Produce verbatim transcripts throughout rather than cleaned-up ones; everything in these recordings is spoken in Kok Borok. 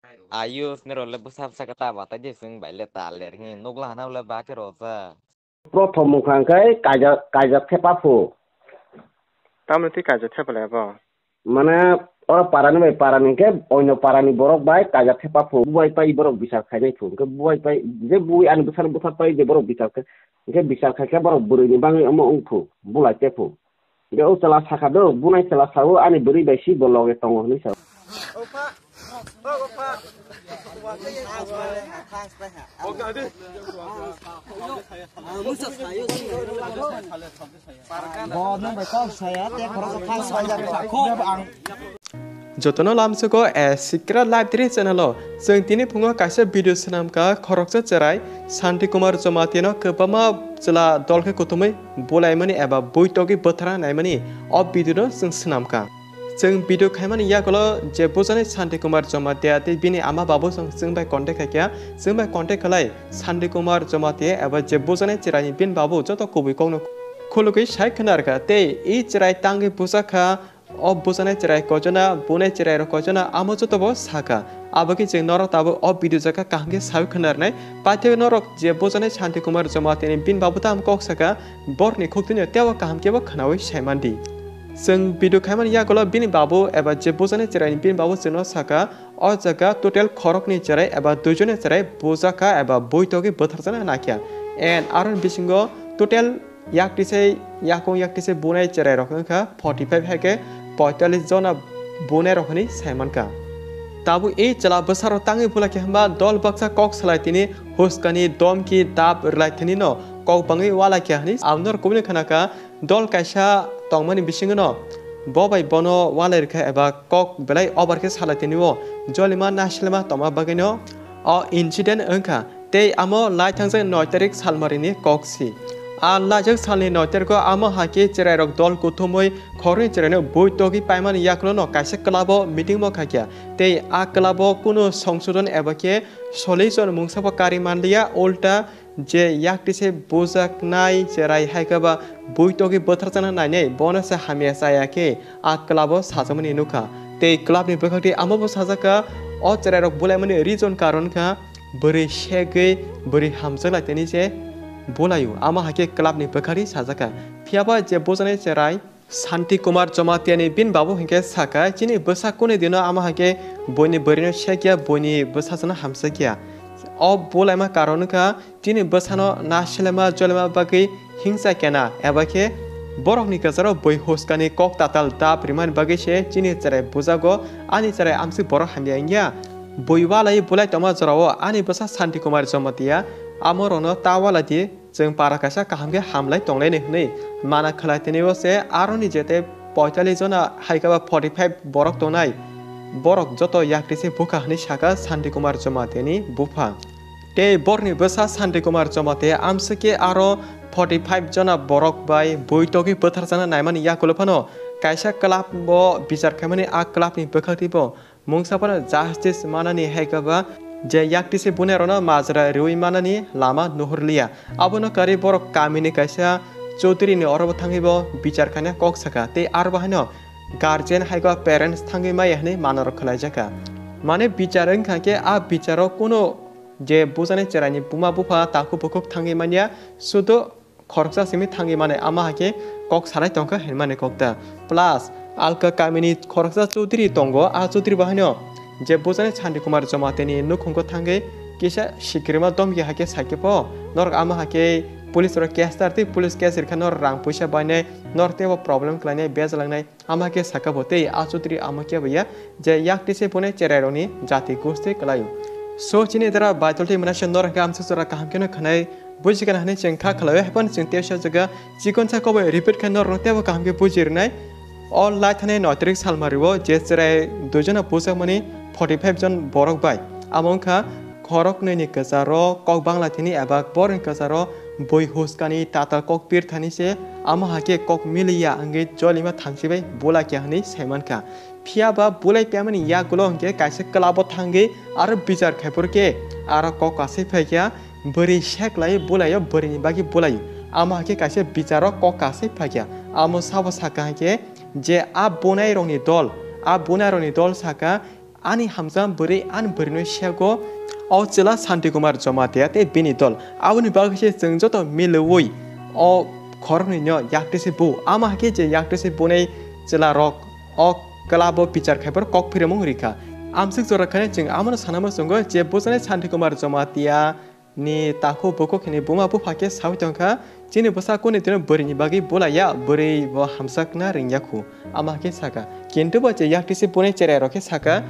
Ayus, nirok le bwsa bwsa khe ta batai di, chwng bai le ta ler hi nukla hana le ba khe roja. Prothom mukha hwnkhe kaijak, kaijak khe paphu. Tamni twi kaijak khe phalai abo? Mane, oro parani bai parani hwnkhe oino parani borok bai kaijak khe paphu. Bubai pai borok bichar khainai phu. Hwnkhe bubai pai, je bui ani bwsano bwthar pai je borok bichar khe, hwnkhe bichar khai khe borok bwrwini bangwi omo wngphu, bulai tephu. Hwnkhe o chwla sakha do, bunai chwla sao ani bwrwi bai si bo loge tongo hwnwi sao. Jotono lamsoko a secret library channel o chwng tini phungo kaisa video swnamkha, khoroksa chwrai Shanti Kumar Jamatia no kwbangma chwla dol khe kuthumwi bulaimani eba buitogwi bwthara naimani o video no chwng swnamkha. Chwng video khaimani yagulo je bujani Shanti Kumar Jamatia tei bini ama babu chwng, chwng bai contact khaikha, chwng bai contact khlai Shanti Kumar Jamatia eba je bujani chwraini bini babu joto kubui kokno khulugwi sai khwnarkha tei i chwrai tangwi bujakha. O bujani chwrai kochona, bunai chwrairok kochona, amo jotobo sakha. Abokhe chwng norok tabuk o video jaga kaham khe sawi khwnarnai. Paithago norok je bujani Shanti Kumar Jamatia ni bini babu tamo kok sakha, borni khukdino teibo kaham khe bo khwnawi saimandi. Chwng video khaimani yagulo bini babu eba je bujani chwraini bini babu chwngno sakha, o jaga total khoroknwi chwrai eba duijoni chwrai bujakha eba buitogwi bwtharjakna naikha. And aroni bisingo total yaktise, yakung yaktise bunai chwrairok wngkha forty five hai khe poitallis jona bunairok hwnwi saimankha. Tabuk ei chwla bwsarok tangwi bwlai khe hwnba dol baksa kok salai tini huskani domki dap rwlai tini no kok bangwi ualai kha hwnwi ang norok kubuni khwnakha. Dol kaisa tongmani bisingno bo bai bono ualai rwkha eba kok belai over khe salai tini o jolima nasilma tongma bagwino o incident wngkha. Tei amo laithangjak noi tarik salmarini kok si. A laijak salni noi tariko amo hai khe chwrairok dol kuthumwi khoroknwi chwraino buitogwi paimani yakulono kaisa club o meeting bo khaikha. Tei a club o kunu songsodon eba khe solwi chon mungsa bo kari manliya, ulta je yaktise bujaknai chwrai hai khe ba buitogwi bwtharjakna nainai bono se hamya chaya khe a club o sajagmani nukha. Tei club ni bwkhakti amo bo sajak kha, o chwrairok bulaimani reason karon kha bwrwi segwi bwrwi hamjak lai tini se bulaio, amo hai khe club ni bwkhakti sajak kha. Phiya ba je bujani chwrai Shanti Kumar Jamatia ni bini babu hinkhe sakha, chini bwsa kuni dino amo hai khe buini bwrwino sekya, buini bwsajano hamjakya. O bulaima karon wngkha chini bwsano nasilema jolema bagwi hingsa kena eba khe borokni kwcharo bui huskani kok tatal dap rimani bagwi se chini chwrai bujago, ani chwrai amswk borok hamya wngya. Bui ualai bulai tongma jorao ani bwsa Shanti Kumar Jamatia amo rokno ta ualai di. Chwng para kaisa kaham khe hamlai tonglaini hwnwi mana khlai tini o se aroni jete poitallis jona hai khe ba forty five borok tongnai. Borok joto yaktise bukha hwnwi sakha Shanti Kumar Jamatia ni bupha. Tei borni bwsa Shanti Kumar Jamatia amswk khe aro forty five jona borok bai buitogwi bwtharjakna naimani yakulo phano kaisa club bo bichar khaimani a club ni bwkhakti bo mungsa phano justice manani hai khe ba je yaktise bunairokno majra riui manani lama nuhurliya. Abono karwi borok kamini kaisa Chaudhary ni orobo thangwi bo bichar khaina kok sakha tei aro bo haino guardian hai khe parents thangwi maya hwnwi manorok khlaijakha. Mane bichar wngkha khe a bicharo kuno je bujani chwraini buma bupha takhuk bukhuk thangwi manya, sudo khoroksa simi thangwi mane ama hai khe kok salai tongkha hinmani kokta. Plus alka kamini khoroksa Chaudhary tongo, a Chaudhary bo haino je bujani Shanti Kumar Jamatia ni nukhungo thangwi kisa sikrima domki hai khe sai khe pho norok ama hai khe police rok case tar tei police case rikha norok rang puisa bainai, norok teibo problem khlainai, bejlangnai. Ama khe saka bo tei a Chaudhary ama khe bo ya je yaktise bone cherairokni jati gosti kwlaio. So chini dara Baitolti mwnase norok khe amsa chwra kaham kheno khwnai bujikana hwnwi chwng kha khlaio, haphano chwng tei sa jaga chikonsa kobai repeat khe norokno teibo kaham khe buji rwnai. O lai thani noi tarik salmario je cherai duijona pujakmani forty five jon borok bai. Amo wngkha khoroknwini kwcharo kok bangla thini eba borokni kwcharo bui huskani tatal kok pir thani se, amo hai khe kok miliya wngwi jolima thamchi bai bulai kha hwnwi sai mankha. Phiya ba bulai phaimani yagulo hwnkhe kaisa club o thangwi aro bichar khai phuru khe aro kok kasai phai kha, bwrwi seklai bulaio bwrwini bagwi bulaio. Amo hai khe kaisa bicharo kok kasai phai kha. Amo sabo sakha hai khe je a bunairokni dol, a bunairokni dol sakha, Ani hamjak bwrwi ani bwrwino sego o chwla Shanti Kumar Jamatia tei bini dol. Aboni bagwi se chwng joto milwi o khoroknwino yaktwi se bu. Ama hai khe je yaktwi se bunai chwla rok o kwlabo bichar khaibar kok phirimung rikha. Amswk jora khani chwng amano sanama chwngo je bujani Shanti Kumar Jamatia ni takhuk bukhuk hwnwi buma bupha khe saui tongkha, "Chini bwsa kuni dino bwrwini bagwi bulaiya, bwrwi bo hamjakna ringya khu." Ama khe saka. Kintu bo je yaktwi se bunai cherai rok khe saka,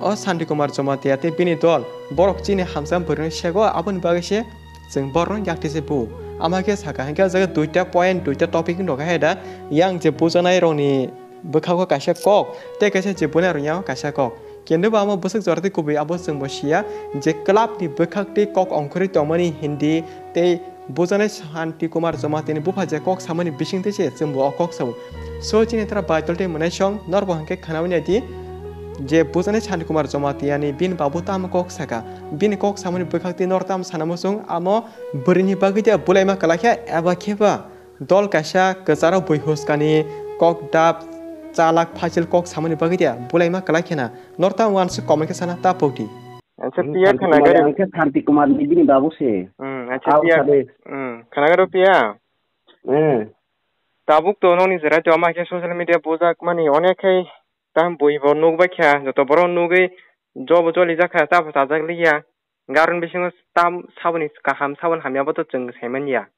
"O Shanti Kumar Jamatia tei bini dol, borok chini hamjak bwrwino sego, aboni bagwi se chwng borokno yaktwi se bu." Ama khe saka, hinkhe o jaga duita point, duita topic wngkha hai da, yang je bujanai rokni bwkhago kaisa kok, tei kaisa je bunai rokni yago kaisa kok. Kintu bo amo bwswk jora tei kubui abo chwngbo siya je club ni bwkhak tei kok ongkhorwi tongmani hindi tei bujanai Shanti Kumar Jamatia ni bupha je kok samani bisingtwi se chwngbo o kok sao. So chini tra Baitol tei Mwnaisong norbo hwnkhe khnaui naidi je bujanai Shanti Kumar Jamatia ni bini babu tamo kok saka. Bini kok samani bwkhak tei nor tamo sana muchung amo bwrwini bagwi de bulaima kwlai kha eba khe ba dol kaisa kwcharo bui huskani kok dap chalak phaichil kok samani bagwi de bulaima kwlai khena. Norta wansuk comment khe sana ta pokdi. Acha Hmm, piya Shanti khana Kumar, gari. Ang khe Shanti Kumar ni bini babu se. Hmm, acha Abo piya. Sade. Hmm, khana garo piya. Eh. Tabuk to noni jera to ama khe social media bujak mani onek khai tam bui bo nuk bai kha joto borok nugwi jobo joli jak kha ta bo chajak liya. Garon bisingo tam saboni kaham sabon hamya bo to chwng sai manya.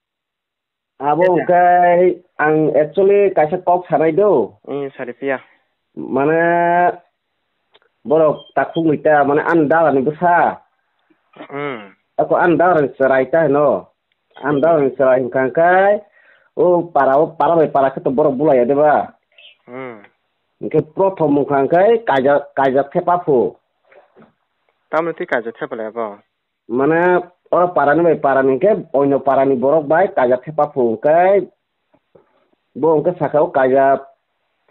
Abo Yes, sir. Hwnkhe ang actually kaisa kok sanai do. Eh, sari piya. Mane borok takhuk ni ta, mane ani dala ni bwsa. Hmm. Ako ani dala ni chwrai ta hino. Ani dala ni chwrai hwnkha hwnkhe o para, o para bai para khe to borok bulai ya de ba. Hmm. Hwnkhe prothom wngkha hwnkhe kaija, kaija thepa phu. Tamoni twi kaija thepa le bo? Mane, oro parani bai parani hwnkhe, oino parani borok bai kaija thepa phu hwnkhe, bo hwnkhe saka o kaija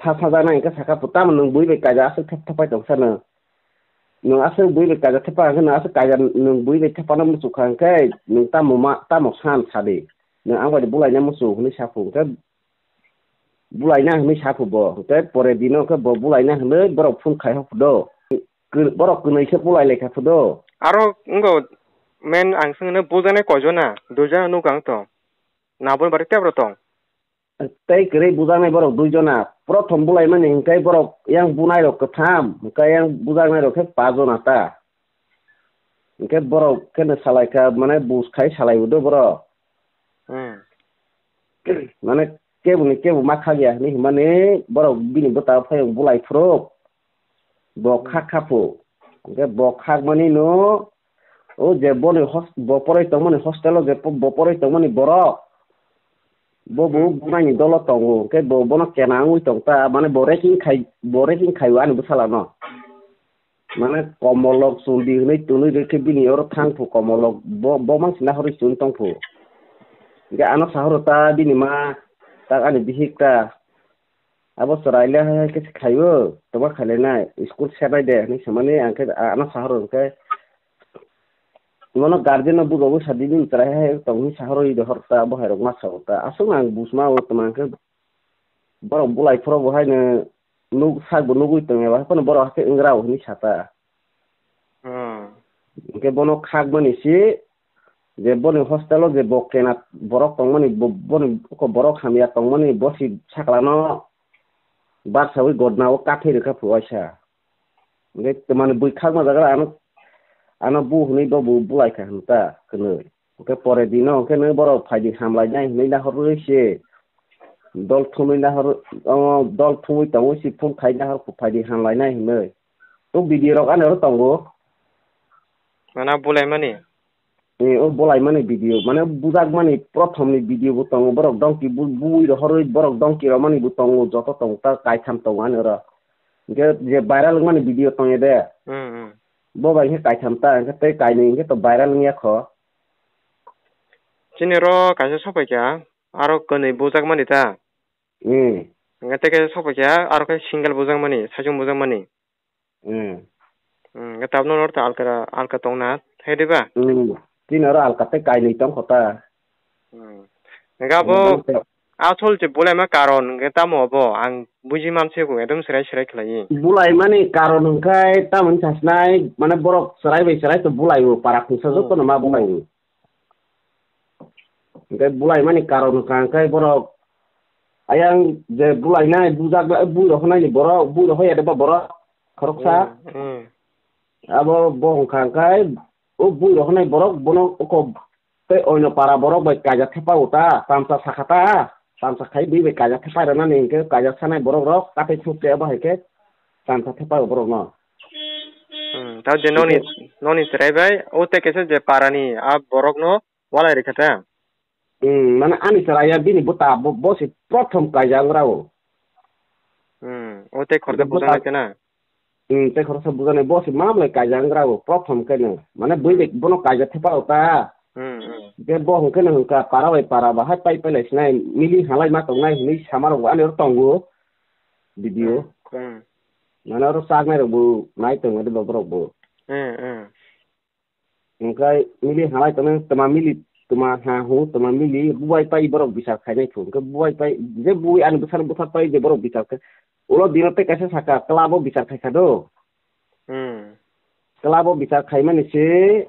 sa sajaknai hwnkhe saka phu, tamo nwng bui bai kaija aswk thep thepai tong sano. Nwng aswk bui bai kaija thepa hwnkhe, nwng aswk kaija nwng bui bai thepano muchukha hwnkhe, nwng tamo ma, tamo san sadi. Nwng ang bai bulaina muchuk hwnwi sa phu hwnkhe, bulaina hwnwi sa phu bo. Hwnkhe pore dino hwnkhe bo bulaina hwnwi borok phone khai hok phu do. Kw-, borok kwnwi khe bulai lai kha phu do. Aro wngkha men ang swngno bujaknai koijona, duijona nuk ang tong. Naboni bari tebra tong. Tei kwrwi bujaknai borok duijona. Prothom bulaimani hwnkhe borok yang bunai rok kwtham, hwnkhe yang bujaknai rok khe pajona ta. Hwnkhe borok kheno salai kha, mane bus khai salai bo do borok. Hmm. Mane keboni kebo ma khak ya hinwi hwnmani borok bini bwta phai bulai phuru. Bo khak kha phu. Hwnkhe bo khak mani no, o je boni hos-, bo poroi tongmani hostel o je po-, bo poroi tongmani borok. Bo bo Hmm. Bunaini dolo tongo. Hwnkhe bo bono kena wngwi tong ta, mane bo ragging khai, bo ragging khai o ani bwsala no. Mane komolok chuldi hinwi twnwi rwkhe bini oro thang phu komolok. Bo, bo mang sina horwi chun tong phu. Hwnkhe ano sahoro ta bini ma, tak ani bihik ta. Abo chwrai le hai hai khe se khaio, tongma khailai nai, school sernai de hinwi swmani, ang khe ano sahoro hwnkhe, bono guardian no bujo bui sadi, bini chwrai hai hai tong hinwi sahoro, i de hor ta, bo hai rok ma sao ta, aswk no ang bujma o tongma hwnkhe, borok bulai phoro bo haino nuk sak bo nugwi tong eba, haphano borok hakhe wngra o hinwi sa ta. Hmm. Hwnkhe bono khakmani se, je boni hostel o je bo kena borok tongmani, bo-, boni oko borok hamya tongmani, bo si sakla no barsawi godna o kathwi rwkha phu waisa. Hwnkhe twmani bui khakma jaga ano, ano bu hwnwi bo bu bulai kha hwn ta kwnwi. Hwnkhe pore dino hwnkhe nw borok phaidi hamlainai hwnwi nahorwi se. Dol thumwi nahor, o dol thumwi tongwi se phone khai nahor phaidi hamlainai hwnwi. O video rok ani oro tongo. Mana bulaimani? Eh, o bulaimani video, mane bujakmani prothomni video bo tongo, borok donkey bu-, bui rohorwi borok donkey romani bo tongo, joto tongo, ta kaitham tongo ani oro. Hwnkhe je viral wngmani video tongya de, Hmm, hmm. Bo bai khe kaitham ta, hwnkhe tei kainwi hwnkhe to viral wngya kho. Chini oro kaisa sopaikha, aro kwnwi bujakmani ta? Hmm. Hwnkhe tei kaisa sopaikha, aro khe single bujakmani, saichung bujakmani. Hmm. Hmm, hwnkhe tabukno norok ta alka, alka tongna, hai diba? Hmm. Chini oro alka tei kainwi tongkho ta. Hmm. Hwnkhe abo Hwnkhe Asol je bulaima karon hwnkhe tamo obo? Ang buji mansukgo, ekdom serai serai khlaiwi. Bulaimani karon hwnkhe tamoni sasnai, mane borok chwrai bai chwrai to bulaio, para khungsa Hmm. jotono ma bulaio. Hwnkhe bulaimani karon hwnkha hwnkhe borok ayang je bulainai, bujak, bui rok hwnnaini borok, bui rok hoya de ba borok khoroksa. Hmm, hmm. Abo bo hwnkha hwnkhe o bui rok hwnai borok bono oko tei oino para borok bai kaijak thepa o ta, tamsa sakha ta, tamsa khai bui bai kaijak thepa rwnani hwnkhe kaijak sanai borok rok kathai thuk te abo hai khe tamsa thepa o borok no. Hmm, ta je noni, Hwnkhe noni chwrai bai o tei kaisa je para ni a borok no walai rikha ta. Hmm, mane ani chwrai ya bini bwta bo, bo se prothom kaijak wngra o. Hmm, o tei khorsa Hwnkhe bwta bujak nai khena. Hmm, tei khoroksa bujaknai bo se mamlai kaijak wngkha o, prothom khe no. Mane bui bai bono kaijak thepa o ta. Hmm, hmm. Hwnkhe bo hwnkhe no hwnkha para bai para bahai pai pai lai sinai, mili halai ma tongnai hinui sama rok bo ani oro tongo. Video. Hmm, hmm. Mane oro chaknai rok bo nai tongo de bo borok bo. Hmm, hmm. Hwnkhe mili halai tongnai, twma mili, twma ha hu, twma mili, bubai pai borok bichar khainai thu. Hwnkhe bubai pai, je bui ani bwsano bwthar pai je borok bichar khai. Ulo dino tei kaisa saka, club o bichar khai kha do. Hmm. Club o bichar khaimani se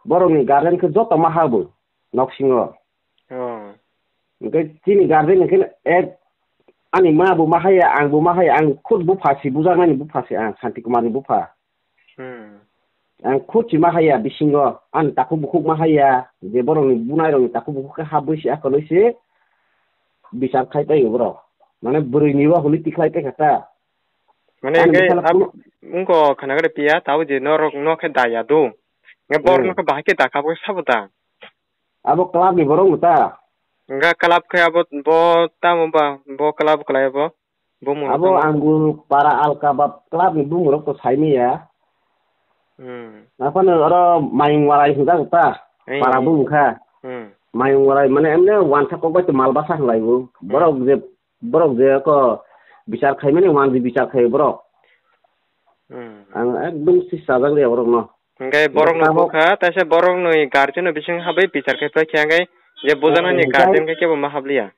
borokni guardian khe joto ma ha bo, nok singo. Oh. Hwnkhe chini guardian hwnkhe ek, ani ma bo ma haya, ang bo ma haya, ang khud bupha si, bujaknani bupha si ang, Santi Kumar ni bupha. Hmm. Ang khud si ma haya bisingo, ani takhuk bukhuk ma haya, je borokni bunai rokni takhuk bukhuk khe habwi si akoloi si bichar khai paio borok. Mane bwrwi ni wa hwnwi tikhlai paikha ta. Mane Ani hwnkhe bwsala abo phone wngkha khana gada piya, tabuk je norok no khe daya do. Hwnkhe borok Hmm. no khe bahai khe dakha bo sabo ta. Abo club ni borok no ta? Hwnkhe club khe abo bo tamo ba bo club khlai abo? Bumung Abo tamo? Ang bo para alka ba club ni bumung rok to sai maya. Hmm. Aphano oro Mayung Warai hwnjak ta? Eh, Para eh. Bumung kha. Hmm. Mayung Warai mane emne wansa kok bai to mal basa hwnlai bo. Hmm. Borok je, borok je ko bichar khai mani wanji bichar khai borok. Hmm. Ang ekdom si sajak liya borok no. Hwnkhe borok no Tamo- bukha, taisa borok ni guardian no bising habai bichar khai paikha hwnkhe je bujana ni Eh, guardian hwnkhe kebo ma habliya.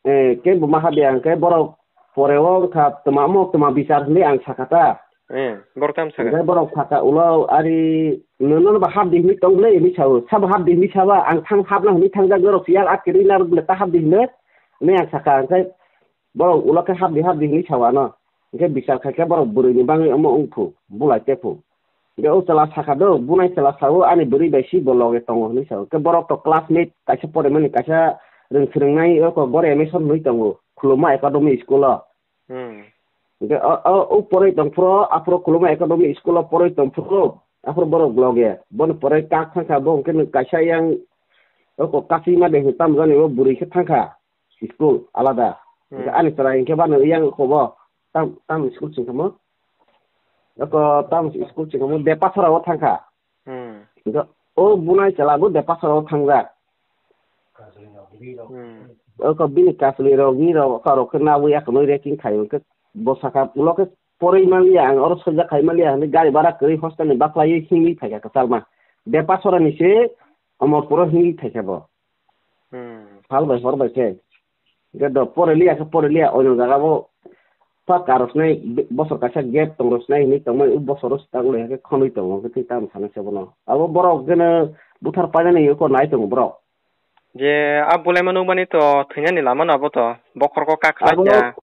Eh, kebo ma habliya hwnkhe borok pore o wngkha twma mo twma bichar hinwi ang sakha ta. Eh, borok tam sakha. Hwnkhe borok sakha ulo ari nono ba hapdi hinwi tong le hinwi sao, sabo hapdi hinwi saba ang thang hapna hinwi thangjak norok siyal akhirwi narwk bwle ta hapdi hinwi hinwi ang sakha hwnkhe Borok ulo khe hapdi hapdi hinwi sao ano. Hwnkhe bichar khai khe borok bwrwi ni bangwi omo wng phu, bulai te phu. Hwnkhe o chwla sakha do, bunai chwla sao ani bwrwi bai si bo loge tongo hinwi sao. Hwnkhe borok to classmate kaisa porimani kaisa rwng swrwngnai oko Gore Amison hinwi tongo, Khuluma Academy school o. Hmm. Hwnkhe o, o, o poroi tong phuru, aphuru Khuluma Academy school o poroi tong phuru, aphuru borok loge. Boni poroi kak thangkha bo hwnkhe nwng kaisa yang oko Kasima de hinwi tamjani o bwrwi khe thangkha. School alada. Hmm. Hwnkhe ani chwrai hwnkhe bano yang kobo tam, tam school chwng tamo. Oko tam school chwng tamo Depasora o thangkha. Hmm. Hwnkhe o bunai chwla bo Depasora o thangjak. Hmm. Oko bini kasli rok ni rok oko rok khe nawi akonoi reking khai hwnkhe bo sakha ulo khe poroi manliya ang oro sojak khai manliya hinwi gari bara kwrwi hostel ni baklaiwi himwi phaikha kwchalma. Depasora ni se Omorpuro himwi phaikha bo. Hmm. Sal bai hor bai khe. Hwnkhe do pore liya khe pore liya, oino jaga bo pa karosnai be-, bosor kaisa gap tong rosnai hinwi tongmani, o bosoro swkang le khe khonwi tongo, hwnkhe tei tamo sanai se bono. Abo borok gene buthar painani eko nai tongo borok. Je a bulaima nukmani to thwinani lama no abo to, bokhorok kak khlai Abo kya,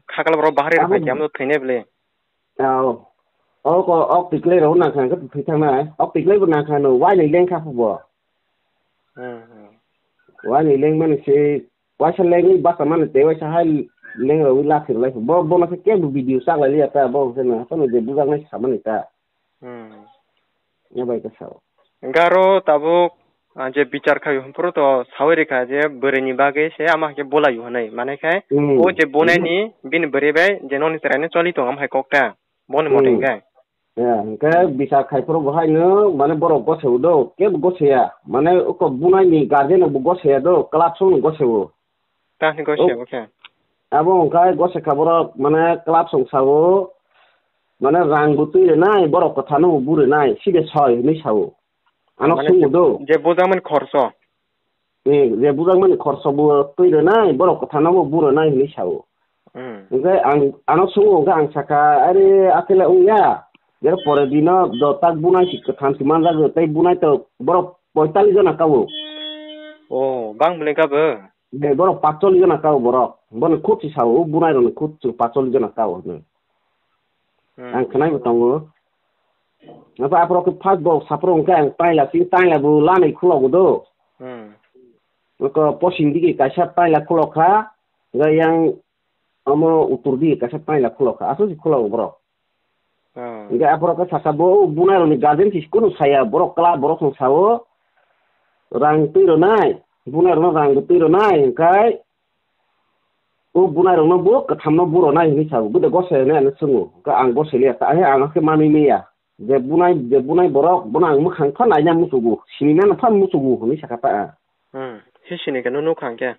khakal borok bahari rok Abo khai kya, amo to thwinai bwle. Ao. Oko, ok tiklai rok nangkha hwnkhe thwi thangnai. Ok tiklai bo nangkha no, wainwi lengkha phubo. Hmm, hmm. Wainwi lengmani se, waisa lengwi basa mani tei waisa hai lengrogwi lathi rwlai phubo. Bo, bono khe kebo video chaklai liya ta, bo hwnkhe no, haphano je bujaknai samani ta. Hmm. Nya bai khe sao. Hwnkhe aro tabuk, ah, je bichar khai hwnphuru to saui rikha je bwrwi ni bagwi se ama hai khe bolai o hwnwi. Mane khe Hmm. o je bonai Hmm. ni bini bwrwi bai je noni chwrai no choli tongo ama hai kok ta. Boni mote Hmm. hwnkhe. Ya, hwnkhe bichar khai phuru bo hai no mane borok goseo do, kebo goseya. Mane oko bunai ni guardian bo goseya do, club song no goseo. Tani goseo O- bo khe. Abo hwnkhe gose kha borok mane club song sao, mane rang bo twi rwnai, borok kwthar no bo bu rwnai, sibe soi hwnwi sao. Ano Mane sung je, do. Je bujakmani khorso. Eh, je bujakmani khorso bo twi rwnai, borok kwthanno bo bu rwnai hinwi sao. Hmm. Hwnkhe ang, ano swngo, hwnkhe ang sakha, "Are, akhe le wngya. Jero pore dino do tak bunai si kwthang si manjak, tei bunai to borok poitallis jona kao." Oh, bang bwle ka bo? De, borok patchollis jona kao borok. Bono khut si sao, o bunai rokni khut si patchollis jona kao hwnwi. Hmm. Ang khwnai bo tongo. Apa aphro khe first borok saphuru hwnkhe ang taila si, taila bo lanai khulogo do. Hmm. Oko posing digi kaisa taila khulokha, hwnkhe yang omo uttor digi kaisa taila khulokha. Aswk se khulogo borok. Hmm. Hwnkhe aphro khe sakha bo, o bunai rokni guardian si kunu saya, borok kla borok song sao, rang twi rwnai, bunai rokno rang bo twi rwnai, hwnkhe o bunai rokno bo kwthamno bu rwnai hinwi sao, bo de gosai rwnai ano swngo, hwnkhe ang gosai liya, ta he ang khe manwi manya, je bunai, je bunai borok, bono ang mwkhang pha naina muchugo, sinina no pha muchugo hinwi sakha ta ang. Hmm, he sini khe no nukha hwnkhe?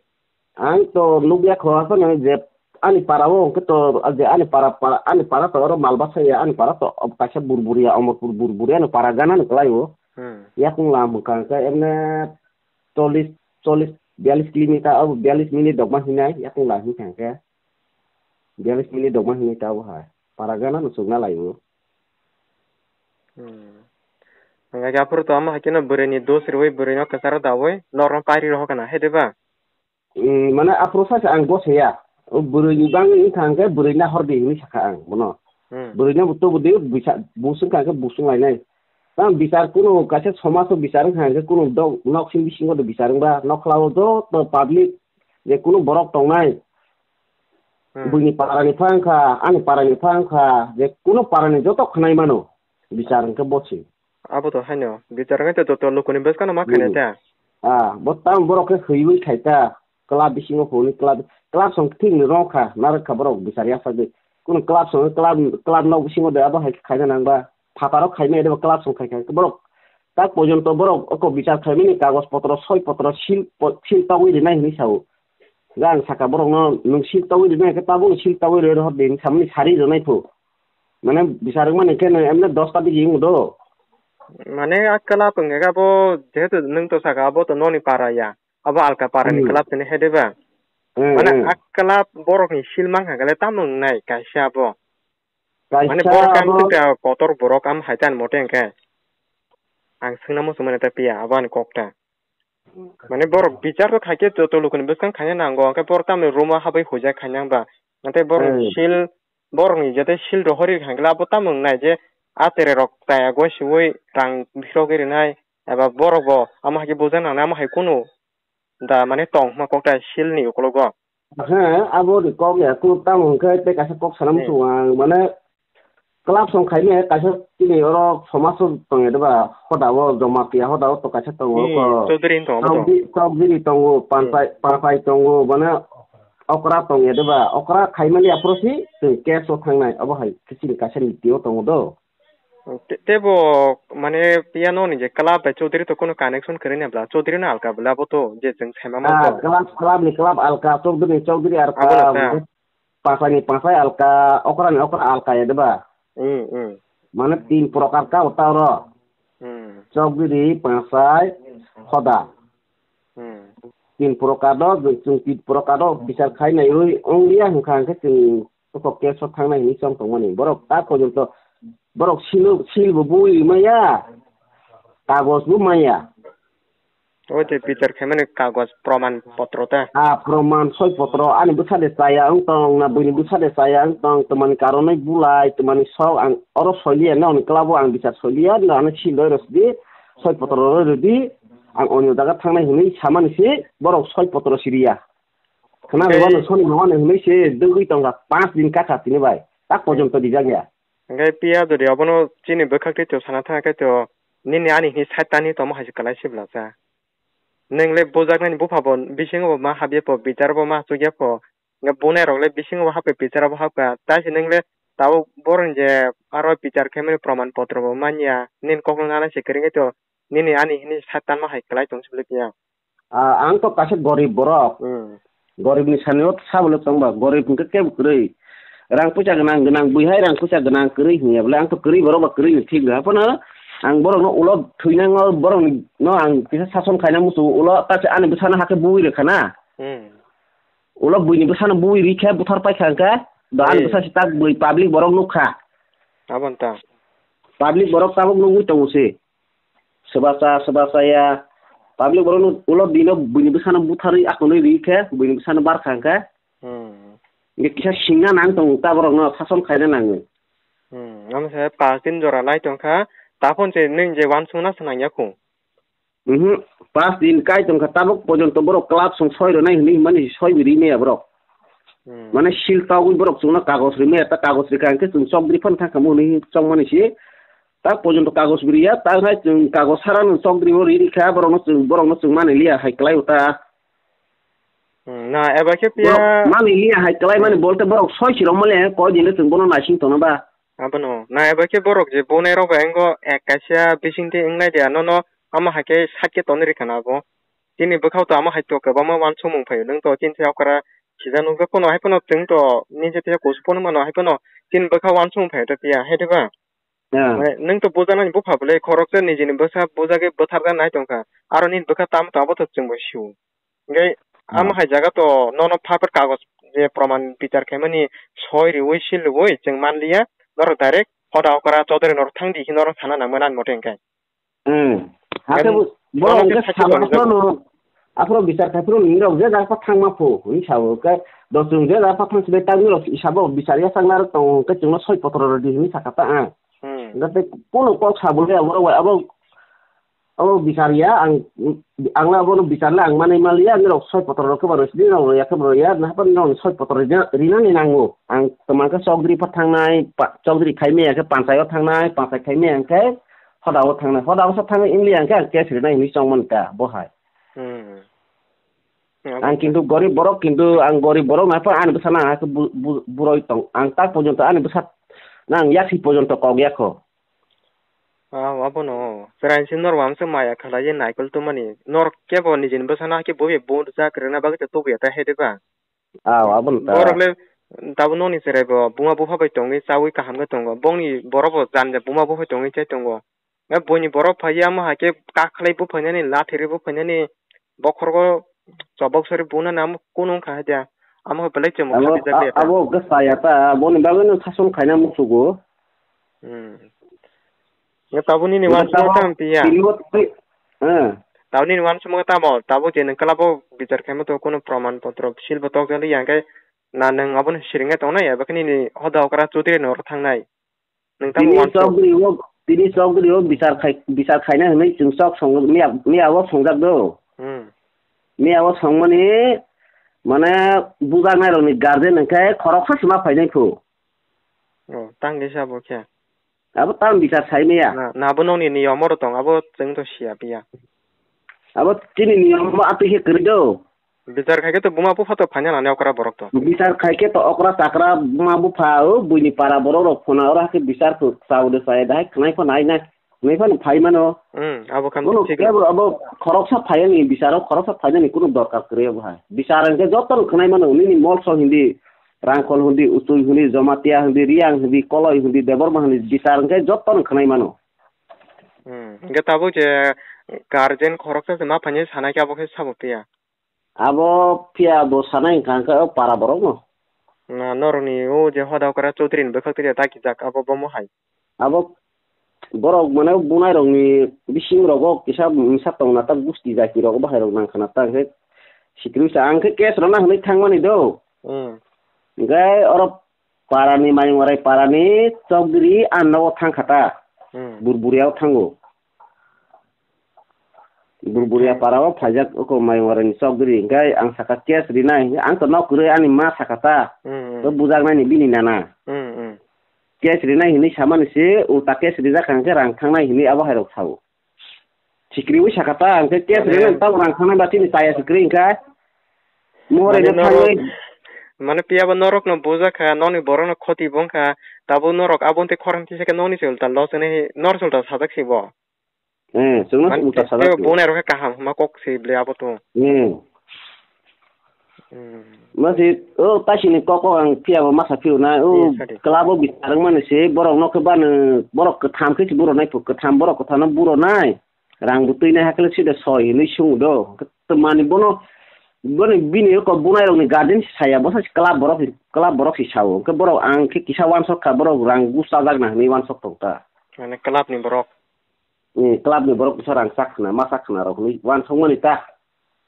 Ang to nukya kho, aswk nang je ani para o hwnkhe to, je ani para, para, ani para to oro Malbasa ya, ani para to kaisa Burburia, Omorpur Burburia no para gana ni kwlai o. Hmm. Yakung lam hwnkha hwnkhe emne chollish, chollish, biyallish kilometer, abo biyallish minute dokma hinai yakung lam hwnkha hwnkhe. Biyallish minute dokma hinai ta abo hai. Para gana no chukna lai o. Hmm. Hwnkhe aphuru to omo hai kheno bwrwini dos rwui bwrwino kwcharo daui norno pairi rohor kana, hai de ba? Hmm, mane aphuru saisa ang gosaya. O bwrwini bangwi wngkha hwnkhe bwrwino hor di hinwi sakha ang bono. Hmm. Bwrwino bo tubu di, buisa-, busung kha hwnkhe busung lainai. Tamo bichar kunu kaisa somajo bichar wngkha hwnkhe kunu dok nok simi bisingo do bichar wngba, nokhla o joto public je kunu borok tongnai, Hmm. Buini parani pha wngkha, ani parani pha wngkha, je kunu parani joto khwnai mano, bichar hwnkhe bosi. Abo to haino, bichar hwnkhe to joto lukuni bwskano ma khainai Hmm. ta. Ah, bo tamo borok khe hwiwi khai ta, club bisingo hwnwi club, club song thik ni rw kha, narwk kha borok bichar yapsagwi. Kunu club song club, club nok bisingo de abo hai khe khaina nang ba, phataro khaimani de bo club song khai kha borok. Tak porjonto borok oko bichar khaimani kagoj potro, soi potro, sil po-, sil togwi rinai hinwi sao. Ga ang saka borokno, nwng sil togwi rinai khe tabuk sil togwi rwi rohor di hinwi samani sari rwnai phu. Mane bichar wngmani khe nwng emne dosta digi wng do. Mane a club wngkha khe abo jehetu nwng to saka abo to noni para ya. Abo alka para ni Hmm. club tini hai de ba. Hmm, Mane hmm. a club borok ni sil mankha khe le tamo wngnai kaisa abo. Mane Kaisa borok am abo tongkha kotor borok am hai tan mote hwnkhe. Ang swngna muchung mani ta piya abo ani kok ta. Mane borok bichar khaikhe joto lukuni bwskang khaina nango, hwnkhe borok tamni room o habwi huijak khaina ba. Hwnkhe borok Hmm. sil, borokni jete sil rohorwi khaikhe abo tamo wngnai je a tere rok chaya goi siui rang phirogwi rinai, eba borok bo amo hai khe bujak nangnai, amo hai kunu da mane tong hwnma kok ta sil ni ukologo. He, abo ni kok ya, kunu tamo hwnkhe tei kaisa kok sana Hmm. muchungo ang, mane club song khaimani kaisa chini oro somaso tongya de ba, hoda o Jamatia hoda o to kaisa tongo Hmm, ko. Chaudhary wng tongo to. Chaudhary, Chaudhary tongo, Hmm. Panchai, Panchai tongo, mane okra tongya de ba, okra khaimani aphuru si chwng case o thangnai, abo hai chini kaisa niti o tongo do. Te-, tebo mane piano ni je club bai Chaudhary to kono connection kwrwi na bla, Chaudhary no alka bla abo to je chwng saima Ah, manto. Club, club ni club alka, Chaudhary ni Chaudhary alka, Abo no sa. Pasai ni pasai alka, okra ni okra alka ya de ba? Hmm, hmm. Mane tin prokar ka ota oro. Hmm. Chaudhary, pasai, hoda. Hmm. Tin prokar do, chwng tin prokar do bichar khai nai rwi ong liya hwnkha hwnkhe chwng Oko case o thangnai hinwi chong tongmani. Borok ta porjonto borok sil, sil bo bui maya, kagoj bo maya. O je bichar khaimani kagoj proman potro ta. A proman soi potro ani bwsa de chaya wng tong na buini bwsa de chaya wng tong, twmani karonwi bulai, twmani sok ang oro soiliya, nokni club o ang bichar soiliya, no ano sil roi rw sidi, soi potro roi rw di, ang onyo jaga thangnai hinwi samani se borok soi potro siriya. Khna Hwnkhe rwmani soni rwmani hinwi se dwgwi tongkha, panch din kakha tini bai. Tak porjonto rijak ya. Hwnkhe piya jodi obono chini bwkhak twi to sana thangkhe to nini ani hinwi side tani tongma hai se kwlai se bwlasa. Nwng le bujaknani bupha bo bisingo bo ma habya pho, bichar bo ma chukya pho. Hwnkhe bunai rok le bisingo bo hapkha, bichar bo hapkha. Tai se nwng le tabuk borok ni je aro bichar khaimani proman potro bo manya. Nini kokno nana se kwrwngkhe to nini ani hinwi side tanma hai kwlai tong se bwlai piya. Ah, ang to kaisa gorib borok. Hmm. Gorib ni sani o sabo le tong ba, gorib hwnkhe kebo kwrwi. Rang puisa gwnang, gwnang bui hai rang puisa gwnang kwrwi hwnya bole, ang to kwrwi borok ba kwrwi ni thik rw. Haphano Ang borokno ulo thwinango, borokno ang kisa sason khaina muchungo, ulo ta se ani bwsano hakhe buwi rwkha na. Hmm. Ulo buini bwsano buwi rikhe buthar paikha hwnkhe, do ani Hey. bwsa se tak bui public borok nukha. Aboni ta. Public borok tabuk nugwi tongo se. Swbacha, swbacha ya. Public borok nuk-, ulo dino buini bwsano butharwi akonwi rikhe, buini bwsano barkha hwnkhe. Hmm. Nge kisa singna nang tongo ta borokno sason khaina nango. Hmm, amo se pas din jora nai tongkha. Taphon se nwng je wansukna se nangya khu. Mhm. Pas din kai tongkha, tabuk pojonto borok club song soi rwnai hwnwi hwnmani soi bi ri maya borok. Hmm. Mane sil togwi borok chwngno kagoj ri maya, ta kagoj rikha hwnkhe chwng chokdri phano thangkha mo hwnwi chongmani se. Ta pojonto kagoj bi riya, ta hai chwng kagoj sarano chokdri o ri rikha, borokno chwng, borokno chwng mani liya hai klai o ta. Hmm, na eba khe piya. Borok mani liya hai klai mani Hmm. bolte borok soi sirok male koi din le chwng bono naising tongna ba. Abono. Na eba khe borok je bonai rok bai engo ek kaisa bising de engnai de ano no amo hai khe sat khe tonwi rikha na abo. Tini bwkhao to amo hai to kwbangma wansukmung phaio. Nwng to chini se okra sijak nukjak phano hai phano chwng to nini je teisa kusu phano mano hai phano chini bwkhao wansukmung phaio to piya hai de ba. Ah. Mane nwng to bujaknani bupha bwle khoroksa nijini bwsa bujagwi bwtharjaknai tongkha. Aro nini bwkha tamo tamo to chwngbo sio. Hwnkhe Ah. amo hai jaga to nono paper kagoj je proman bichar khaimani soi riui sil riui chwng manliya, norok direct hoda okra Chaudhary norok thangdi hinwi norok sana nangmani ani mote hwnkhe. Hmm. Hakhe Kan bo, borok bono hwnkhe khe sakhe sabo tongo. Aphuru no, aphuru bichar khai phuru nini rok je jaga thangma phu, hwnwi sabo. Khe dosrung je jaga thang sibai ta nini rok sabo bichar ya changna rok tongo, hwnkhe chwngno soi potro rwdi hwnwi sakha ta ang. Hmm. Hwnkhe tei kuno kok sabo le abo, abo, abo bichar ya ang, ang abono bichar le ang manwi manliya, nini rok soi potro rok khe bo rwsidi, rok ya khe bo ya, na hapan rok soi potro rina, rinani nango. Ang tongma khe chokdri pha thangnai, pa-, chokdri khai maya khe panchayat thangnai, panchayat khai maya khe Hoda o thangnai, hoda o sa thangwi wngli ang khe ang case rinai hinwi chongmani ta bo hai. Hmm. Ang kintu gorib borok, kintu ang gorib borok nai pha ani bwsano ang hakhe bu-, bu-, buroi tong. Ang tak porjonto ani bwsa nang yaksi porjonto kok yakho. Ah, abono. Chwraini se norok ang se maya khalai naikol tongmani. Norok kebo nijini bwsano hakhe bo bai bo rwjak rwna bagwi tei tubuya ta hai de ba. Aw, aboni ta. Borok le tabuk nokni chwrai bo buma bupha bai tongwi chawi kaham khe tongo. Bongni borok bo jani jani buma bupha tongwi chai tongo. Na buini borok phaiya amo hai khe kakhlai buphainani, lathiri buphainani, bokhorgo chobok sori bunani amo kunu wngkha hai dia. Amo belai chwmwk Abo, kha bijak a-, ya ta. Abo khe saya ta, aboni bagwi no sason khaina musugo. Hmm. Ya tabuk nini Abo wansukma tamo tamo piya. Tini bo twi-, eh. Tabuk nini wansukma tamo, tabuk je nwng club o bichar khaima to kunu proman potro sil bo tokjak liya hwnkhe na nwng abono siringya tongnai eba khe nini hoda okra Chaudhary ni oro thangnai. Nwng tamo Tini wansuk. Chaudhary o, tini Chaudhary o bichar khai, bichar khaina hwnwi chwng chok song, miya, miya o songjak do. Hmm. Miya o songmani mane bujaknai rokni guardian hwnkhe khoroksa se ma phainai phu. Oh, tang khe sabo khe. Abo tang bichar sai maya. Na, na abo nokni niyom oro tong, abo chwng to siya piya. Abo chini niyom bo atwi khe kwrwi do. Bichar khai khe to buma bupha to phaina nani okra borok to. Bichar khai khe to okra chakra buma bupha o buini para borok rok phona oro hakhe bichar khe chao de chaya de hai khwnai pho nai nai. Khwnai phano phai mano. Hmm, abo khan Bono thik. Kebo abo khoroksa phaiyani bicharo khoroksa phainani kunu dorkar kwrwi abo hai. Bichar hwnkhe joto no khwnai mano nini molso hindi. Rangkhol hundi, Uchui hundi, Jomatia hundi, Riang hundi, Koloi hundi, Debbarma hundi, bichar hwnkhe jotono khwnai mano. Hmm. Hwnkhe tabuk je guardian khoroksa se ma phainai sanai khe abo khe sabo piya. Abo phiya bo sanai wngkha hwnkhe o para borokno. Na norokni o je hoda okra Chaudhary ni bwkhak twi dakijak abo bomo hai. Abo borok mane bunai rokni bising rogo kisa misa tongna ta gusti jati rogo bahai rok nang khana ta hwnkhe sikiri sa ang khe case rwna hwnwi thangmani do. Hmm. Hwnkhe oro parani Mayungwarai parani chokdiri ang nogo thang kha ta. Hmm. Burburia o thango. Burburia para o phaijak oko Mayungwarai ni chokdiri hwnkhe ang saka case rinai hwnkhe ang to nok kwrwi ani ma saka ta. Hmm, hmm. To bujaknai ni bini nana. Hmm, hmm. Case rinai hinwi samani se, ulta case rijak kha hwnkhe rang thangnai hinwi abo hai rok sao. Sikriwi sakha ta, hwnkhe case Mane rinai tamo rang thangnai ba chini chaya sikri hwnkha. Mohor Mane ino norok, thangwi. Mane piyaba norokno bujak kha, nokni borokno khoti bo wngkha, tabuk norok abo tei khorang kisa khe nokni se ulta loss hinwi nor se ulta sajak se bo. Eh, chwngno Mane ulta sajak tei se. Bo nai rok khe kaham hwnma kok se bwle abo to. Eh. Hmm. Masi, o, taisini kok kok ang phiya bo masa phiyonai, o, Yes, sir. Club o bichar wngmani se, borok no khe bano, borok kwtham khe se buro nai pho, kwtham borok kwtham no buro nai, rang bo twi nai hakhe sida soi hinwi sung do. Khe to mani bono, boni bini ko bunai rok ni guardian saya, bo sa club borok, club borok si sao. Khe borok ang khe kisa wansok kha, borok rang gus chajak na hinwi wansok tong ta. Mane club ni borok? Eh, club ni borok kisa rang chak khna, ma chak khna rok hinwi wansok mani ta.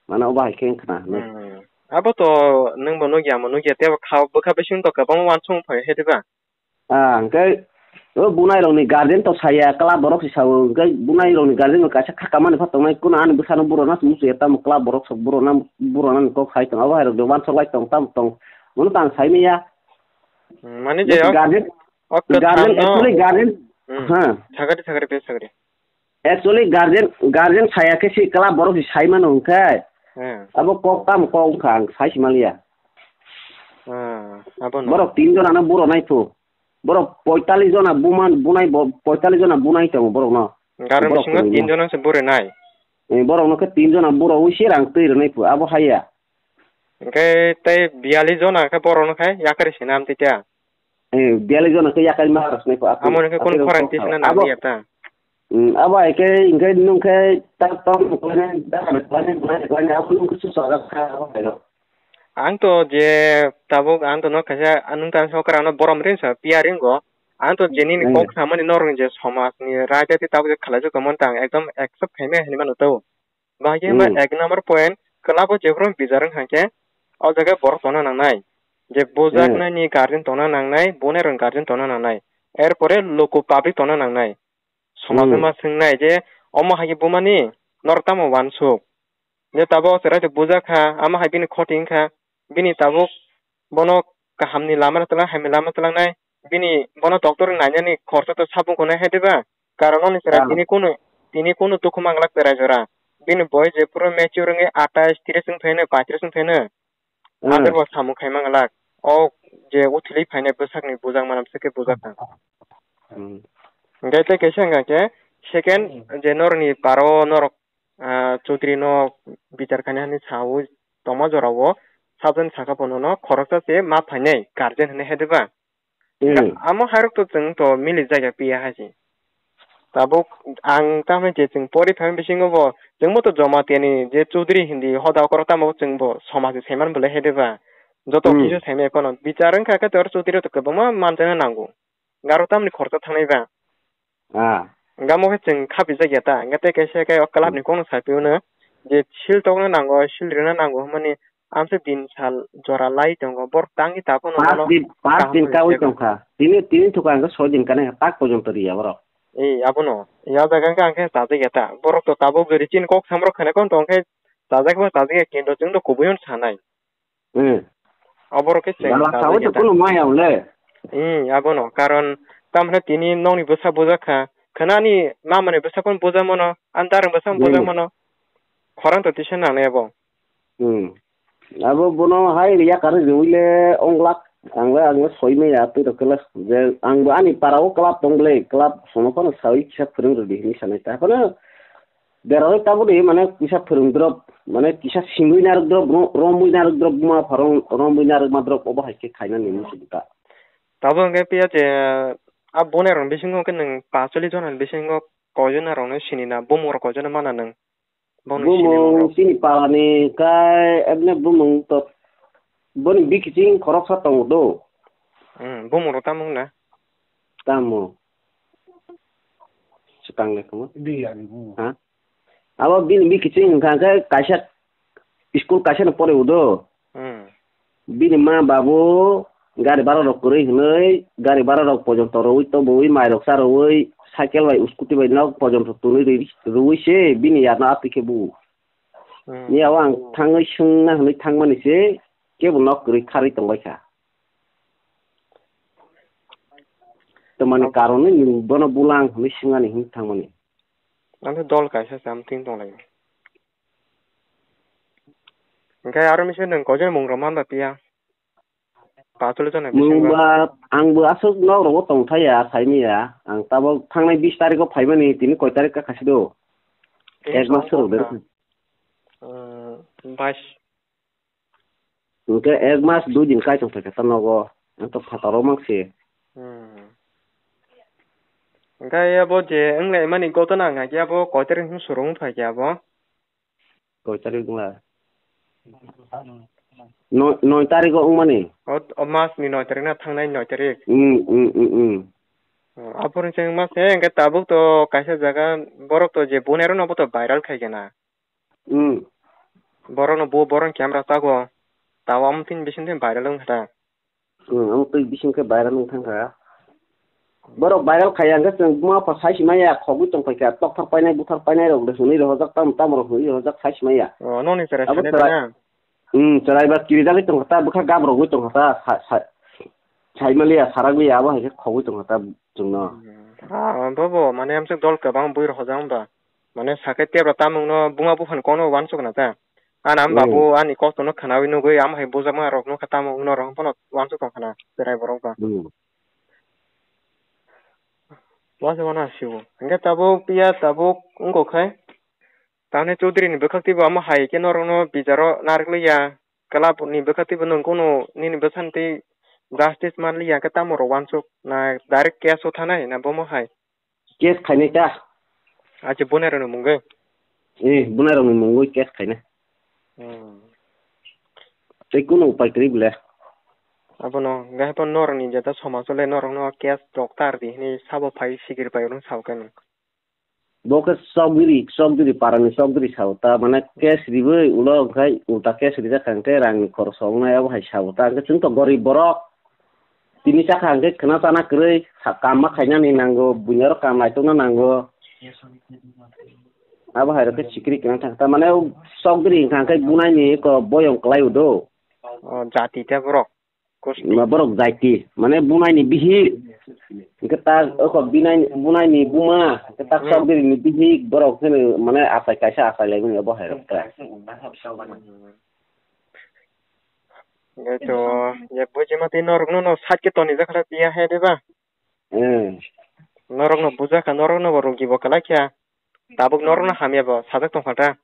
Mane obo hai khe wngkha na hinwi. Hmm. Abo to nwng bo nukya, mo nukya, tei bo kha, bwkha bising to kwbangma wansong phai he diba? Ah, hwnkhe o bunai rokni guardian to saya, club borok si sao, hwnkhe bunai rokni guardian bo kaisa kha kamani pha tongnai, kuno ani bwsano buro na musuya, tamo club borok sok buro na, buro na kok sai tong, abo hai rok de wansok lai tong, tamo tong, mono tang sai manya. Hmm, mane je Just o, guardian, o kwthang guardian, no. Actually guardian, Hmm. Ha. Sagadi, sagadi, please, sagadi. Actually, guardian, guardian saya khe si club borok si sai mano hwnkhe. Hmm. Abo kok tam kok wngkha ang sai si manliya. Hmm, abo no. Borok tin jona no buro nai phu. Borok poitalis jona buman bunai bo, poitalis jona bunai tongo borok no. Garo Borok bisingo kwrwi tin no. Jona se buro nai. Eh, borok no khe tin jona buro wi se rang twi rwnai phu. Abo haya. Hwnkhe tei biyalis jona khe borok no khai yakari sinam tei ta. Eh, biyalis jona khe yakarima rwkhnai pho, Amo hwnkhe kunu khorang tisna nangya ta? Hmm, abo hai khe, hwnkhe nwng khe ta tong kwlainai, da kwlainai, kwlainai, kwlainai, abo nwng khe susa jak kha, abo hai rok. Ang to je tabuk ang to no kaisa, nwng ta sokra no borom rin sa, piya ringo. Ang to je nini Hmm. kok samani norok ni je somaj ni raja ti tabuk je khalai jak tongmani ta ang ekdom accept khaimai hinwi mano to. Bahai khe Hmm. Ek number point, club o jephru bijar wngkha khe, o jaga borok tongna nangnai. Je bujak Hmm. nani guardian tongna nangnai, bunai rok guardian tongna nangnai. Erpore local public tongna nangnai. Somaj Hmm. ma swngnai je, omo hai khe bumani, norok tamo wansuk. Je tabuk o chwrai se bujak kha, ama hai bini khoti wngkha, bini tabuk bono kahamni lama twlang, hamya lama twlangnai, bini bono doctor nainani khorsa to sabung khonai hai diba? Karon oni chwrai Ah. tini kunu, tini kunu dukhu manglak chwrai jora. Bini boy je puro mature wngwi atais, tris wng phaino, paitris wng phaino. Ah. Abo bo samung khai manglak. O je uthilwi phainai bwsakni bujak manam se khe bujak kha. Hmm. Hwnkhe tei kaisa hwnkha khe second Hmm. je norokni paro norok ah, Chaudhary no bichar khainani sawi tongma jorao sabjani saka phano no khoroksa se ma phainai guardian hinwi hai diba? Hmm. Amo hairok to chwng to mili jagya piya hai se. Tabuk ang tamni je chwng pori phaimani bisingo bo chwngbo to Jamatia ni je Chaudhary hindi hoda okoro tamo chwngbo somaj ni saiman bwlai hai diba? Joto Hmm. kisu saimai phano bichar wngkha khe to Chaudhary to kwbangma manjana nango. Garo tamni khoroksa thangnai ba? Ah. Gamo khe chwng khapijak ya ta, hwnkhe tei kaisa khe o club ni kokno saiphiuno je seal tokna nango, seal rwna nango hwnmani amse din sal jora lai tongo, borok tangwi ta phano Paanch bono din, paanch kaham din hwnwi kaui sago. Tongkha. Tini, tini thukha hwnkhe soi din kanai tak porjonto riya borok. Ei, abono. Ya jaga hwnkhe ang khe chajak ya ta. Borok to tabuk jori chini kok samrok khana kon tong khe chajak ba chajak ya, kinto chwng to kubui hwn sanai. Hmm. Oborok khe chwng Gala chajak sawi ya to ta. Kuno maya le. Hmm, abono. Karon, tamhne tini nokni bwsa bujak kha. Khnani mamani bwsa phano bujak mano, ani darni bwsa phano bujak Hmm. Mano. Khorang to tisa nangnai abo. Hmm. Abo bono hai riya kar riwi le onglak. Ang le, ang le soi maya twi rok khe le. Je ang bo ani para o club tong ble, club sono phano sawi kisa phwrwng rwdi hinwi sanai ta. Phano Derarok tabuk de mane kisa phwrwng drop, mane kisa singwi narwk drop, ro-, romwi narwk drop, buma pharong romwi narwk ma drop, obo hai khe khaina nini se bwta. Tabuk hwnkhe phiya je, a bonai rok bisingo khe nwng pash chollish jona ni bisingo koi jona rok no sini na, bumung rok koi jona mana nwng? Bumung sini rok. Bumung chini pala ni kai ebne bumung to boni bikiching khoroksa tongo do. Hmm, bumung rok tamo wngna? Tamo. Swkang le kamo. Di ani bumung. Ha? Abo bini bikiching wngkha khe kaisa school kaisa no pore udo. Hmm. Bini ma babu gari bara rok kwrwi hwnwi gari bara rok pojonto rwui toboui mai rok cha rwui cycle bai scooty bai nok pojonto twnwi rwi, rwui se bini yarno atwi khe bu. Hmm. Ni abo ang thangwi swngna hwnwi thangmani se kebo nok kwrwi kharwi tongbai kha. Tamani Ang- karon ni nwng bono bulang hwnwi swngani hwnwi thangmani. Ang khe dol kaisa se amtwing tonglaio. Hwnkhe aro misa nwng koijon mung rok man ba piya? Pash chollish jona bisingo. Mung ba ang bo aswk nok rogo tong thaya, sai maya. Ang tabok thangnai bis tarikh o phaimani, tini koi tarikh ka khasi do? Tini Ek mas song rok wngkha, de. Umm, bais. Hwnkhe ek mas dui din kai tong phaikha ta nogo. Ang to phataro mangsi. Hmm. Hwnkhe abo je wnglaimani gotona wngkha khe abo koi tarik hwn surung phaikha abo? Koi tarik wngla? Noi, noi tarik o wngmani. O, o mas ni noi tarik na thangnai noi tarik? Hmm, hmm, hmm, hmm. O, aphuru chwng mas se hwnkhe tabuk to kaisa jaga borok to je bunai rok no bo to viral khai khe na. Hmm. Borok no bo borok camera tago. Tawa amtwini bising twi viral wngkha ta. Hmm, amtwi bising khe viral wng thangkha. Borok viral khaiya hwnkhe chwng buma pha sai simaya khogwi tongphaikha, tokthar painai buthar painai rok de hwnwi rohorjak, tamo tamo rok hwnwi rohorjak sai simaya. O, nokni chwrai Abo sani chwrai- tongya? Hmm, chwrai ba kirijagwi tongkha ta, bwkha gab rogwi tongkha ta, sa-, sa-, saimaliya, saragwi abo hai khe khogwi tongkha ta chwngno. Hmm. Ah, bobo, mane amsuk dol kwbang bui rohorjak wngba. Mane sakhe tebra tamungno buma buphani kokno uansuk na ta. Ani ama Hmm. babu ani kostono khwnawi nugwi ama hai bujakma rok nukha tamo wngno rok phano uansuk tongkha na chwrai borok ba. Hmm. Uansuk mano asio. Hwnkhe tabuk piya tabuk wngkok khai. Tamni Chaudhary ni bwkhak twibo amo hai khe norokno bijaro narwkliya. Club ni bwkhak twibo nwng kunu nini bwsani twi justice manliya hwnkhe tamo rok uansuk na direct case o thanai na bomo hai? Case khainai ta. Acha bunai rokni mungwi? Eh, bunai rokni mungwi case khainai. Hmm. Tei kunu upai kwrwi bwle. Abono, hwnkhe haikhe norokni jeta somajo le norokno case rok tar di hwnwi sabo phai sikiri pai rokno sao khe nwng. Bo khe chokdiri, chokdiri, parani chokdiri sao ta, mane case riwi ulo hwnkhe ulta case rijak kha hwnkhe rangni khorok wngnai abo hai sao ta, hwnkhe chwng to gorib borok. Tini chakha hwnkhe khwna chana kwrwi, sa-, kam ma khainani nango, buini oro kam naitokna nango. Abo hai rok khe sikiri kwna thang ta, mane o chokdiri hwnkha hwnkhe bunaini eko boyong kwlai o do. O, jati ta borok. Kusti. Ma borok jaiti, mane bunaini bihik. Hwnkhe ta oko binai-, bunaini buma, hwnkhe ta Hmm. chokdiri ni bihik, borok hwnkhe mane achai kaisa achai laimani abo hai rok ta. Hwnkhe to, ya bujima tei norokno no side khe toni jakha piya hai de ba? Eh. Norokno bujakha, norokno bo rugi bo kwlai kha. Tabuk norokno hamya bo sajak tongkha ta.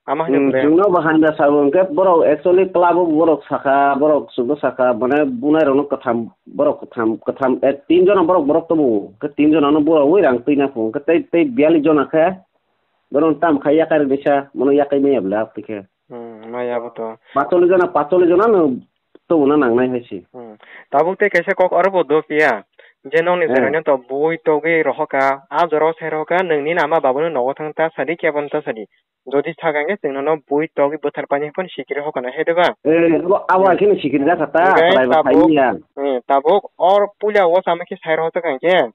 Ama hai Hmm, khe. Chwngno bo hamya sabo hwnkhe borok actually club o borok sakha, borok chwngno sakha, mane bunai rokno kwtham, borok kwtham, kwtham, eh, tin jona borok, borok tongo. Hwnkhe tin jona no borok wi rang twi na pho. Hwnkhe tei, tei biyalli jona khe borok tam khai yakai rwdisa, mono yakai maya bwle twi khe. Hmm, maya bo to. Pacholi jona, pacholi jona no tongna nangnai hai se. Hmm. Tabuk tei kaisa kok aro bo do piya. Je nokni Eh. Chwraino to bui togwi rohorkha, a jora o sai rohorkha, nwng nini ama babuno nogo thang ta sadi, kebo no ta sadi. Jodi sakha hwnkhe chwng nono bui togwi bwthar painai phano sikiri hokha na hai de ba? Eh, abo, abo hai kheno sikiri jakha ta, Hwnkhe chwrai bo tabuk, saimanya. Eh, tabuk or puila o sama khe sai rohorjak hwnkhe,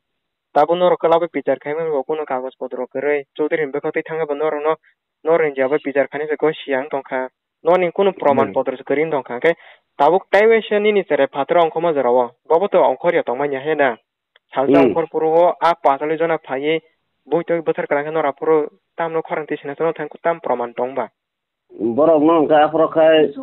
tabuk norok kwlabo bichar khaimani bo kunu kagoj potro kwrwi, Chaudhary ni bwkhak twi thangwi bo norokno, norokni jeba bichar khainai se goi siyang tongkha. Noni kunu proman Hmm. potro se kwrwi wng tongkha. Hwnkhe tabuk taiwaisa nini chwrai phataro ongkhorma jorao. Bobo to ongkhorya tongmani hai da. Salsa Hmm. ongkhor phuru o a pachali jona phaiwi bui twi bwthar kwlangkhe nora phuru tamno khorang twi sina chwngno thang tam proman tong ba? Borok no hwnkhe aphuru khai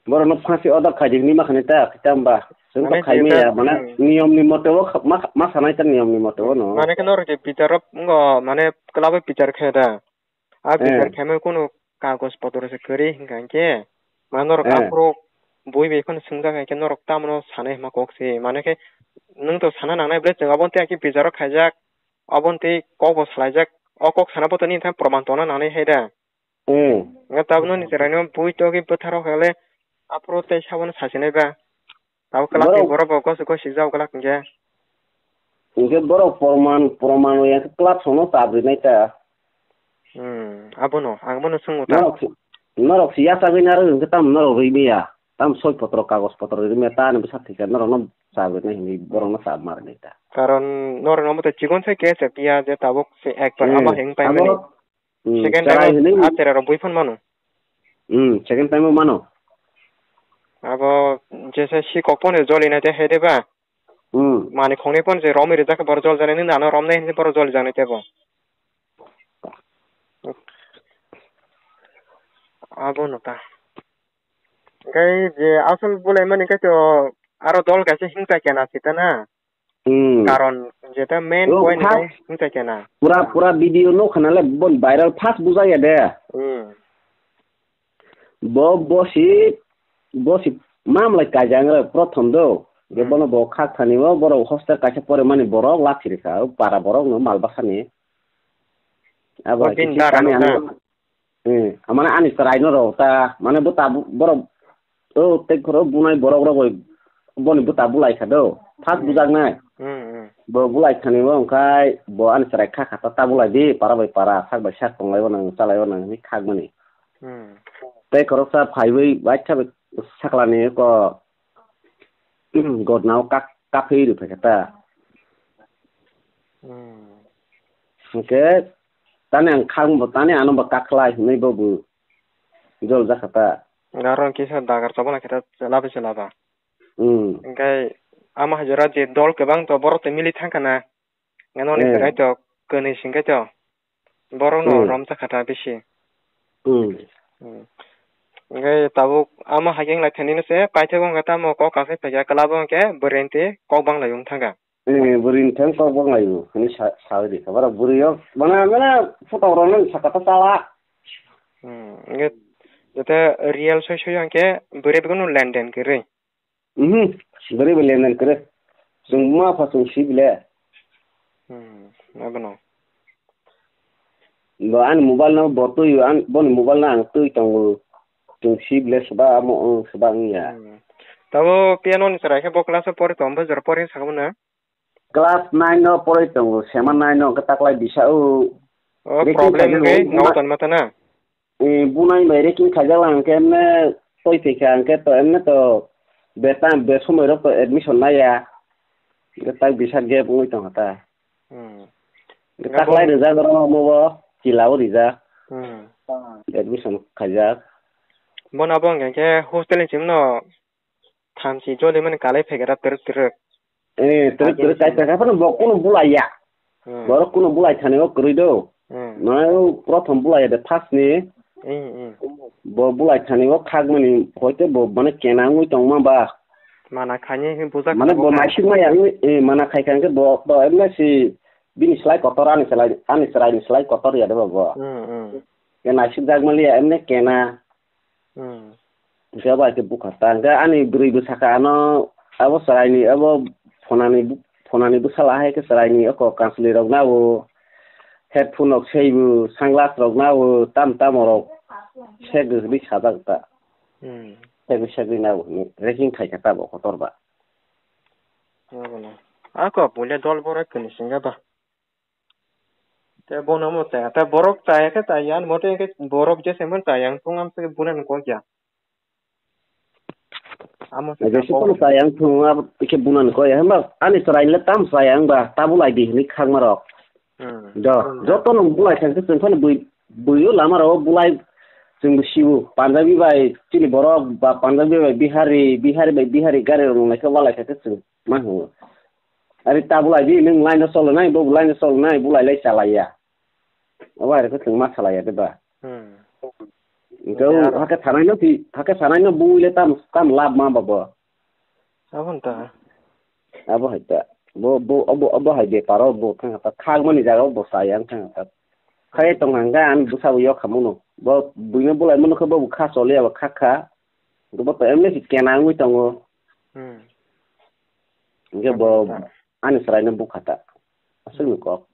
borok no phasi order khai di hinwi ma khanai ta, tamo ba? Chwng to Mane khai je maya, ta, mane hmm. Niyom ni mote o kha-, ma, ma sanai ta niyom ni mote o no. Mane khe norok je bichar rok wngo, mane kwlabwi bichar khe da. A bichar Eh. khaimani kunu kagoj potro se kwrwi hwnkha hwnkhe, ma norok Eh. aphuru bui bai phano swngjak hai khe norok tamno sanai hwnma kok se. Mane khe nwng to sana nangnai bwle chwng obo tei hakhe bicharo khaijak, obo tei kok bo salaijak. O kok sana poto nini thang proman tongna nangnai hai da. Eh. Nga tabukno ni chwraino bui togwi bwtharo khe le aphuru tei sabono sasinai ba. Abo kwlak ni Borok borok bo gosi gosi jao kwlak hwnkhe. Hwnkhe borok proman, proman ya khe club songno chap rinai ta. Hmm, abono, ang bono swngo ta. Norok si, norok si yachagwi narwk hwnkhe tamo norok rwi maya. Tamo soi potro, kagoj potro rwi maya, ta ani bwsa thwikha norokno chap rinai hinwi borokno chap ma rinai ta. Karon norokno omo tei chikon sai khe se piya je tabuk se ekbar Hmm, abo heng pai abo mani. Hmm, Second chwrai time hwnwi o a chera rok bui phano mano. Hmm, second time o mano. Abo jesa si kok phone joli na te hai de ba. Hmm. Mani khongnai phone je romwi rijak bor jol jani nang ano romnai hinwi bor jol jani te bo. Abo no ta. Gai je asol bulai mani kai to aro dol kaisa hingka kena sita na. Hmm. Karon jeta main Yo, point first hingka kena. Pura, pura video no khana le bon viral first bujaya de. Hmm. Bo, bo si Bo si mamlai kaijang rok prothom do. Je Hmm. Bono bo khak thani o borok hostel kaisa pore mani borok lathi rikha, o para borok no mal bwsani. Abo O hai bini khe dara tani no ano, ta? Eh, amane ani chwrai no rok ta, mane bo ta borok, o tei khoro bunai borok rok bai boni bo ta bulai kha do. First Hmm. bujaknai. Hmm, hmm. Bo bulai thani o wngkhai bo ani chwrai kha kha ta, ta bulai di, para bai para, sak bai sak tonglai o nang, chalai o nang, hinwi khak mani. Hmm. Tei khoroksa phaiwi baitha bai sakla ni ko godna o kak, kaphwi rw phaikha ta. Hmm. Hwnkhe tani ang khang bo tani ano bo kakhlai hinwi bo bo jol jakha ta. Garo kisa dagar chobana khe ta chwla bai chwla ba. Hmm. Hwnkhe ama hajora je dol kwbang to borok to mili thangkha na. Nganoni Eh. Chwrai to kwnwi singkhe to. Borokno Hmm. romsa kha ta bisi. Hmm. Hmm. Hwnkhe tabuk ama hakhe wng lai thani no se paithak wng kha tamo kok kaphai phaikha kwlabo hwnkhe bwrwi twi kok bang lai wng thangkha. Eh, bwrwi ni thang kok bang lai o hwnwi sa, sawi di kha. Bara bwrwi o mana, mana photo rok nang saka ta chala. Hmm. Hwnkhe jothe real soi soi hwnkhe bwrwi bwkhe no lenden kwrwi. Mhm. Bwrwi bai lenden kwrwi. Chwng ma pha chwng si bile. Hmm, abono. Bo ani mobile no bo twi, an, boni mobile no ang twi tongo. Chwng si bile swba amo, ang swba wngya. Hmm. Tabo piano ni chwrai khe bo class o pori tongo, bo jora pori sakbo na? Class nine no pori tongo, sema nine no hwnkhe taklai bisa o. O, reking problem khaijak wngwi o, nogo ma- tonma ta na? Eh, bunai bai reking khaijak lang hwnkhe emne toi thwi kha hwnkhe to emne to betan be somoi rok to admission naiya. Hwnkhe tak bisa gap wngwi tongkha ta. Hmm. Hwnkhe taklai rijak oro omo bo kila o rijak. Hmm. Admission khaijak. Bono abo hwnkhe hostel ni simi no thamchi joli mani kalai phaikha twrwk twrwk. Eh, twrwk twrwk kai phaikha phano bo kunu bulai ya. Hmm. Borok kunu bulai thani o kwrwi do. Hmm. Mane o prothom bulai ya de first ni. Hmm, hmm. Bo bulai thani o khakmani hoite bo mane kena wngwi tongma ba. Mana khaini bujak mane bo naisik ma ya wngwi, eh, mana khai kha hwnkhe bo to emne si bini slai kotor ani slai, ani chwrai ni slai kotor ya de bo bo. Hmm, hmm. Ke naisik jak mali ya emne kena. Hmm. Hwnkhe abo hai khe bukha ta. Hwnkhe ani bwrwi bwsakha ano abo chwraini abo phonani bu-, phonani bwsala hai khe chwraini oko kanchwlwi rok nabo headphone rok seibo, sunglass rok nabo tam tamo rok segwi hwnwi sajak ta. Hmm. Segwi segwi nabo hwnwi raking khaikha ta bo kotor ba. Abono. Ako puila dol borai kwnwi singya ba. Te bono mo chaya, te borok chaya khe chaya, ani mote khe borok jese mon chaya, ang thung am se bunan kok ya. Amo se Jese kok. Kono chaya ang thung am khe bunan kok ya, hamba ani chwrai le tam chaya ang ba, ta bulai di hini khakma rok. Hmm. Do, hmm. Joto no bulai thang khe chwng phano bui, buio lama rok bulai chwng bo sibo, Punjabi bai chini borok ba Punjabi bai Bihari, Bihari bai Bihari gari rok nang lai khe walai kha khe chwng ma hwngo. Ari ta bulai di, nwng line o cholo nai, bo line o cholo nai, bulai lai chalai ya. Abo hai khe chwng ma salai ya de ba. Hmm. Hwnkhe o aro hakhe sanai no phi, hakhe sanai no bui le tam, tam lab ma ba bo. Abo ta. Abo hai ta. Bo, bo, abo, abo hai bepar o bo thang ta. Khak mani jaga o bo sa yang thang ta. Khai tong hang ga ani bwsa bo yok khamu no. Bo buino bulai mano khe bo kha choli ya bo kha kha. Bo to emne si kena wngwi tongo. Hmm. Hwnkhe bo abo ta. Ani chwrai no bukha ta. Aswk ni kok.